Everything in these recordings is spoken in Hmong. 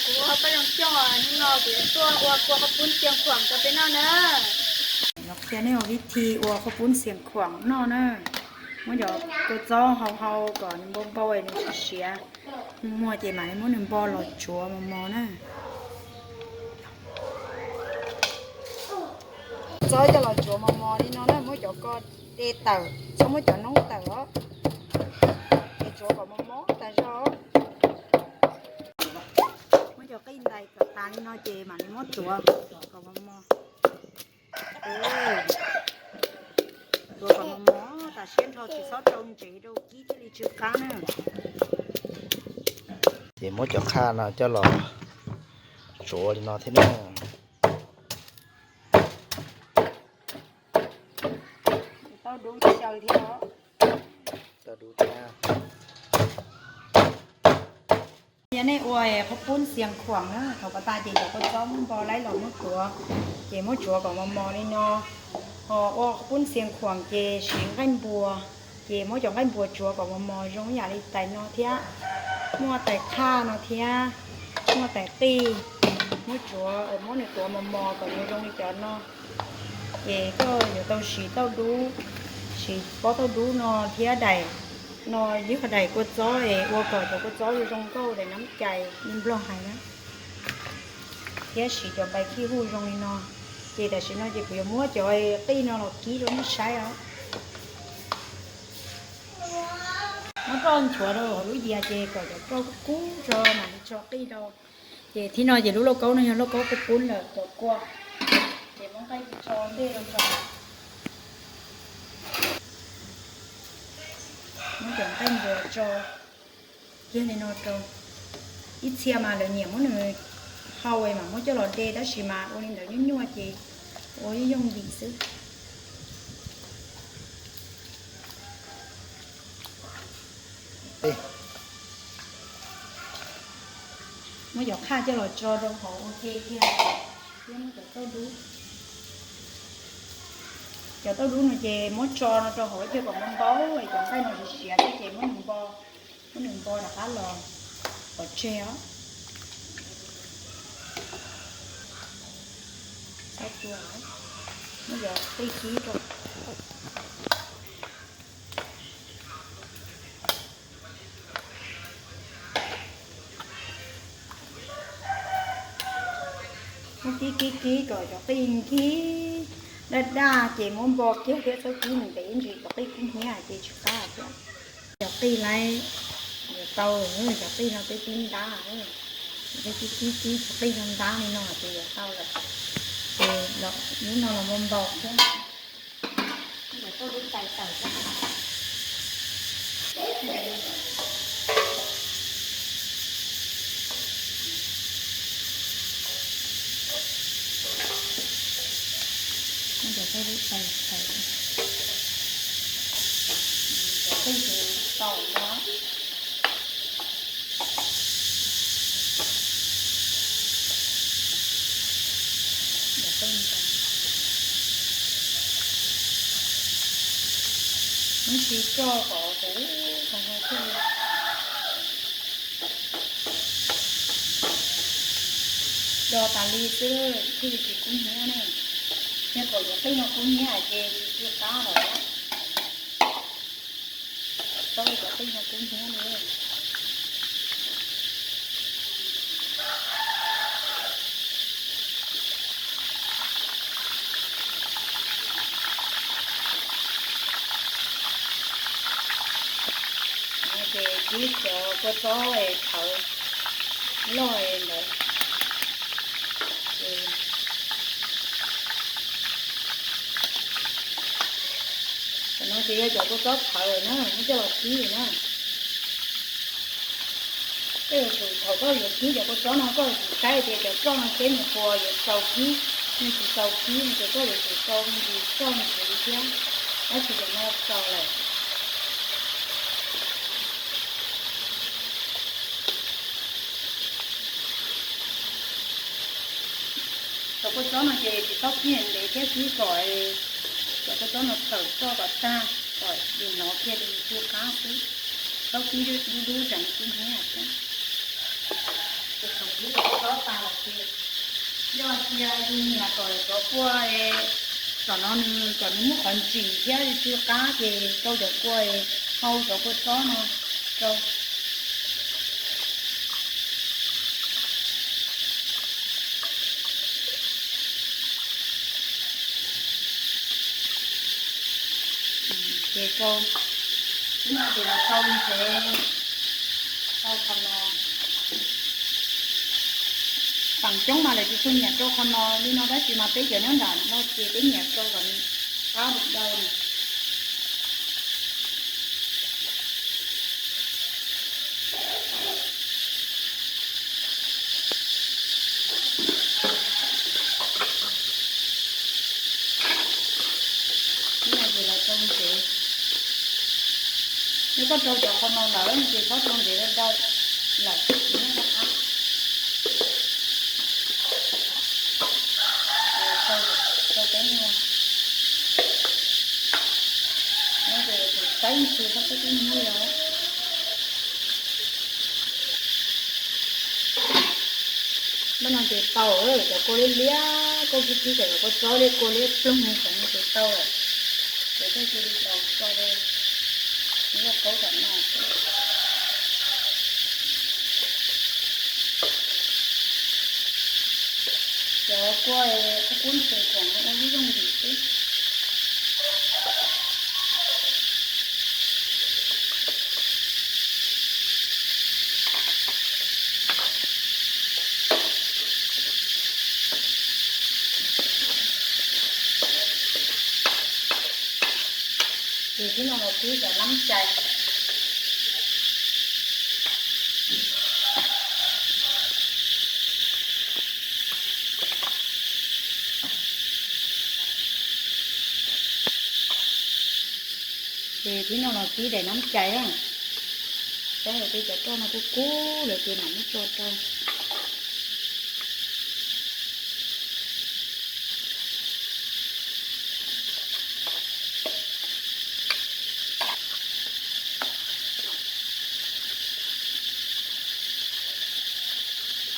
Kuv hu Paj Zoo Xyooj, hnub no kuv yuav tuaj ua kua qhaub poob xiav khuam rau peb noj na. Qhia nej ua vib thi ua qhaub poob xiav khuam noj na. Muab cov kua txob hau hau kom nws npau npau nws tsis siav. Muaj ces mam li muab nws npo los tsuav mos mos na. Txob coj los tsuav mos mos li no na, muab cov ko de tawm, txhob muab cov noob tawm os. Es tsuav kom mos mos tas zog. Muab cov qij ntais kom tas li no ces mam li muab tsuav kom mos mos. Tsuav kom mos mos tas siab nrho, tsis txhob rau ntsev rau kib thiaj li tsw qab na. Ces muab cov qhaj no coj los tsuav li no thiab na. Tau dub xyaw thiab os. Tau dub thiab. Yog nej ua qhaub poob xiav khuam na, thaum pas tas ces cov kua txob muab npo laib los muab tsuav, ces muab tsuav kom mos mos li no. Ho ua qhaub poob xiav khuam ces siv nqaij npua, ces muab cov nqaij npua tsuav kom mos mos zoo ib yam li tais no thiab. Muaj tais qhaj no thiab, muaj tais qij, muab tsuav, muab nws tuav mos mos kom nws zoo li cov no. Ces koj yuav tau siv tauj dub, siv pob tauj dub no thiab daim no, yog daim kua txob es ua kom cov kua txob zoo zoo nkauj, daim nab cais li Nplog hais na. Thiab siv cov npai khij huj zoo li no. Ces tam sim no ces kuv yuav muab cov qij no los kib rau nej saib os. Muab roj nchuav rau hauv lub yias ces kom cov roj kub kub tso mam li tso qij rau. Ces thib no ces lub lauj kaub no yog lauj kaub qhaub poob lawm, cov kua. Ces muab nqaij tso ntej rau tso. Muab cov nqaij npua tso kiag li no rau. Ib txhia mas lawv nyiam muab nws hau es mam muab coj los de, tab sis mas ua li ntawd nyuaj nyuaj ces ua yooj yim xwb. Muab cov qhaj coj los tso rau hauv ua ke kiag, thiab muab cov tauj dub. Cov tauj dub no ces muab tso no rau hauv ib pliag kom npau npau, cov nqaij no siav siav thiab ces muab nws npo, muab nws npo rov qab los pov tseg os. Muab cov qij kib rau. Muab kib kib kib kom cov qij nkig daj daj ces muab npo kiag thiab txhob kib ntev ntsis, cov qij kub hnyiab ces tsis qab thiab. Cov qij laib yuav tau, cov qij no peb twb ntab, peb kib kib kib cov qij no ntab li no ces yuav tau lawm. Ces lub no los npau npau thiab. Cov qij tus tau no. Muab tsis coj kom huv, do tas li xwb thiaj li tsis kub hnyiab na. Yog kom cov qij no kub hnyiab ces tsis tsw qab lawm. Tau cov qij no kub hnyiab li. Ces kib cov kua txob es thawv loj ntawd. Tam no ces yog cov kua txob thawv na, muab coj los kib na. Koj yuav tsum, thaum koj yuav kib cov kua txob no koj yuav tsum saib tias cov roj no seb nws puas yuav txaus kib, nws tsis txaus kib no ces koj yuav tsum rau me ntsis roj ntxiv li thiab, tab sis cov no txaus lawm. Cov kua txob no ces tsis txhob kib ntev thiab, kib kom cov kua txob no tawm roj kom tag, kom dim hnov kiag ces tsw qab xwb. Txhob kib dub dub tsam nws kub hnyiab thiab. Yog hais tias yus nyiam kom cov kua, tom no nws kom nws muaj qhov ntsim thiab tsw qab ces rau cov kua, hau cov kua txob no rau. Ces rau, ib no ces los rau li ces rau qhov no. Feem coob mas lawv tsis tshua nyiam rau qhov no li no tab sis mas peb cov nyob nram no ces peb nyiam rau kom qab dau na. Ib no ces los rau ntsev. Yog koj rau cov qhov no lawm ces txhob rau ntsev dau dau lawm, nyob rau qab. Rau peb nyuag, nyob ces saib ib txhis txhob pub peb nyuag li os. Npaj no ces tau, cov kua liab liab, koj kib kib kom cov kua txob liab kua liab ploog li xyov no ces tau lawm. Ces koj cia li tau tso rau lub lauj kaub tom no. Cov kua qub qub ntses kom ua ib yooj yim xwb. Ces tib no los kib cov nab cais. Ces tib no los kib daim nab cais na. Saib lawm peb cov roj no kub kub lawm ces mam muab tso rau.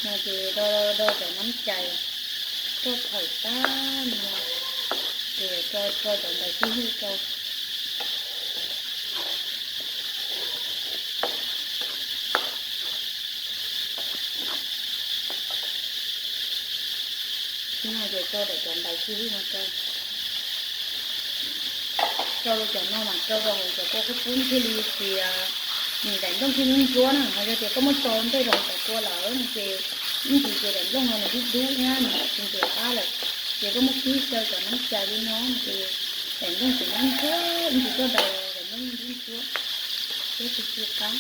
No ces do do cov nab cais tuaj thawm tag no, ces tso tso cov ntawd tib hwj rau. Tib no ces tso daim cov ntawd tib hwj no rau. Rau rau cov no mas rau rau hauv cov kua qub qub thiaj li tias nws daim nplooj thiaj ntsuab ntsuab na. Ho yog tias koj muab tso ntej rau hauv cov kua lawm no ces ib ntsis ces daim nplooj no nws dub dub thiab nws tsis ntuam qab lawm. Ces koj muab kib xyaw cov nab cais li no ces daim nplooj ces ntsuab ntsuab, ib ntsis koj daus daim nplooj ntsuab ntsuab thiab tsis tsw qab.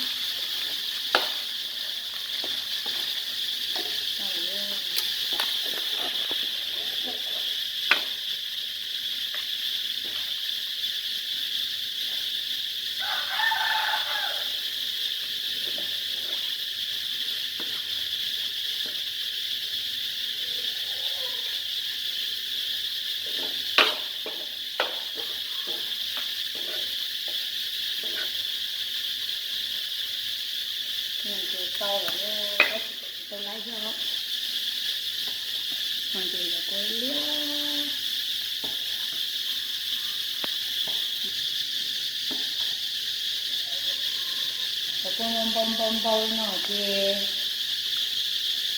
Ces tau lawm, tab sis tsis tau laib thiab os. No ces cov kua liab, cov kua npau npau npau no ces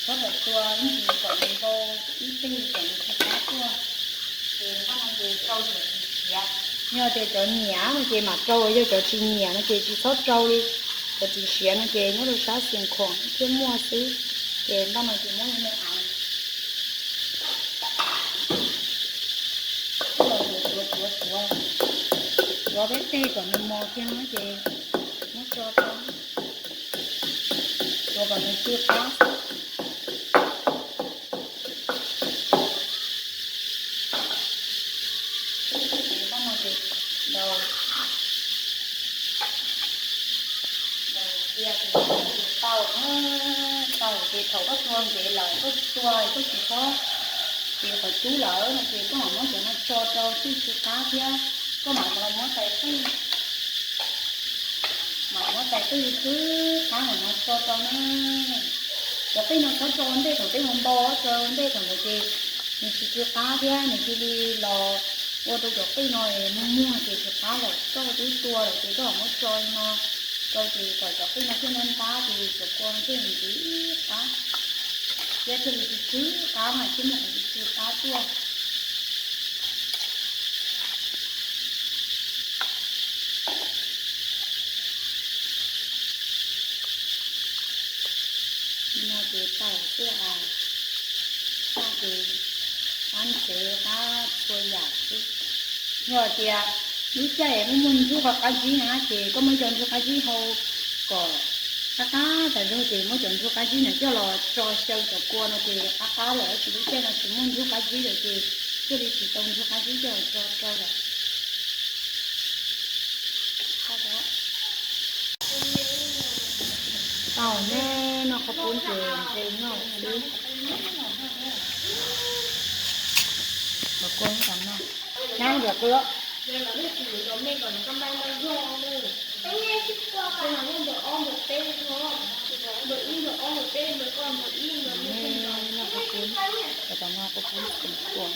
txhob rau tua, ib ntsis kom nws npau ib teg kom nws tsis qab tuaj. Ces npaj no ces rau cov tsis siav, yog tias cov nyiam no ces mam rau, yog cov tsis nyiam no ces tsis txhob rau li. Cov tsis siav no ces nyob rau sab Xeev Khuam thiaj muaj xwb. Ces npaj no ces muab me me av los tuav tuav tuav, tuav peb teg kom nws mos kiag no ces muab tso rau, tuav kom nws txhwb qab xwb. Ces npaj no ces ntaus, ntaus cia ces tau, tau ces thaum koj tua ntsev lawm koj tua koj tsis txhob, ces qhov cub lawm no ces koj mam muab cov no tso rau txhwb tsis qab thiab koj mam los muab tais qij, mam muab tais qij txhwb qab mam no tso rau na. Cov qij no txhob tso ua ntej thaum peb mus npau, tso ua ntej thaum ntawd ces nws tsis tsw qab thiab nws cia li los ua rau cov qij no muag muag ces tsis qab lawm. Koj twb tua lawm ces koj muab tso li no rau ces kom cov qij no thiaj ntab ntab ces cov kua no thiaj li ntxim qab thiab thiaj li tsw tsw qab mas thiab muaj qhov tsw tsw qab tuaj. No ces tau xwb os, tau ces qab ntsev qab txhua yam xwb. Yog tias lub caij muaj muaj ntsuab qab zib na ces koj muab cov ntsuab qab zib hau kom qab qab tas zog ces muab cov ntsuab qab zib na coj los tso xyaw cov kua no ces qab qab lawm, tab sis lub caij no tsis muaj ntsuab qab zib lawm ces thiaj li tsis tau ntsuab qab zib coj los tso rau lawm. Tau ne, noj qhaub poob ces nqe noj xwb. Los kua tam no, nyab ntiam qw. Noj qhaub poob, tam no qhaub poob tseem kua.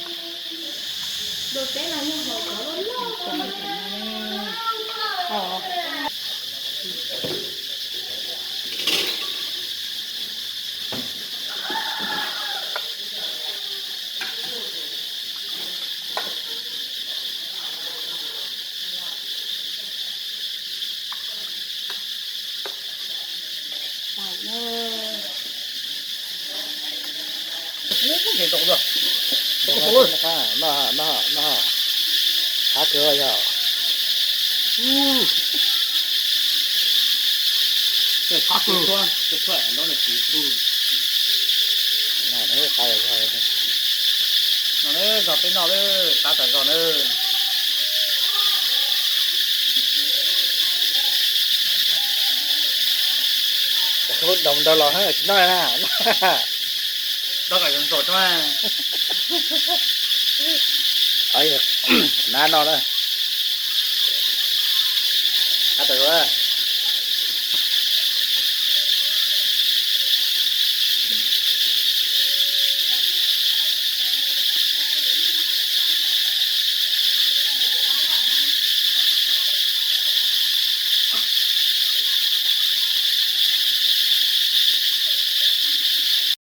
Qab kawg yog. No zog peb noj lawm, qab tas zog na. Cov khaub poob doos ntau los tsis noj na. Nab noj na. Qab tas zog.